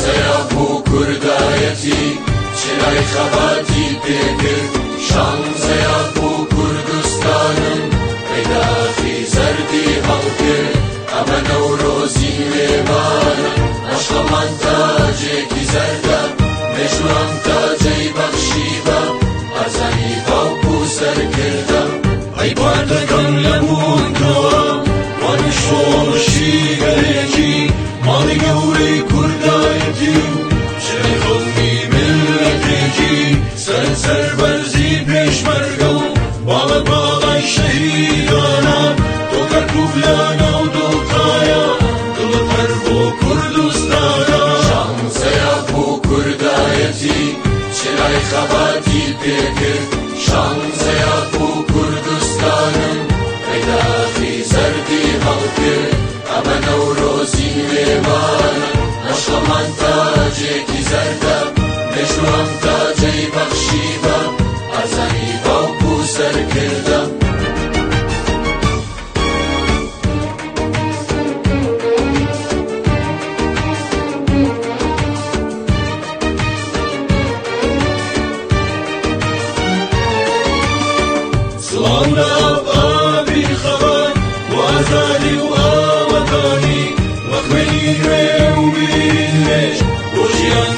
شانزەیە بۆ کوردایەتی چرای خەباتی پێکرد، شانزەیە بۆ کوردستانم بەیداخی زەردی هەڵکرد. ئەمە نەورۆزی نوێمانە، مەشخەڵمان تاجێکی زەردە، مێژوو ئەم تاجەی بەخشی بە بارزانی باوک و سەرکردە. ئەی پارتەکەم لە بوونتەوە وانی شۆڕشی گەلێکی، ماڵی گەورەی کوردایەتی و چرای خەونی میللەتێکی، سەر سەربەرزی پێشمەرگە و باڵە باڵای شەهیدانە، تۆ کەرکوک لە ناو دڵتایە، دڵت هەر بۆ کوردستانە. شانزەیە بۆ کوردایەتی چرای خەباتی پێکرد، شانزەیە بۆ کوردستانم بەیداخی زەردی هەڵکرد. ئەمە نەورۆزی نوێمانە، مەشخەڵمان تاجێکی زەردە، مێژوو ئەم تاجەی بەخشی بە بارزانی باوک و سەرکردە. سڵاو لە ئاب ئابی خەبات بۆ ئازادی و ئاوەدانی، وە خوێنی نوێ و بیری نوێ بۆ ژیان.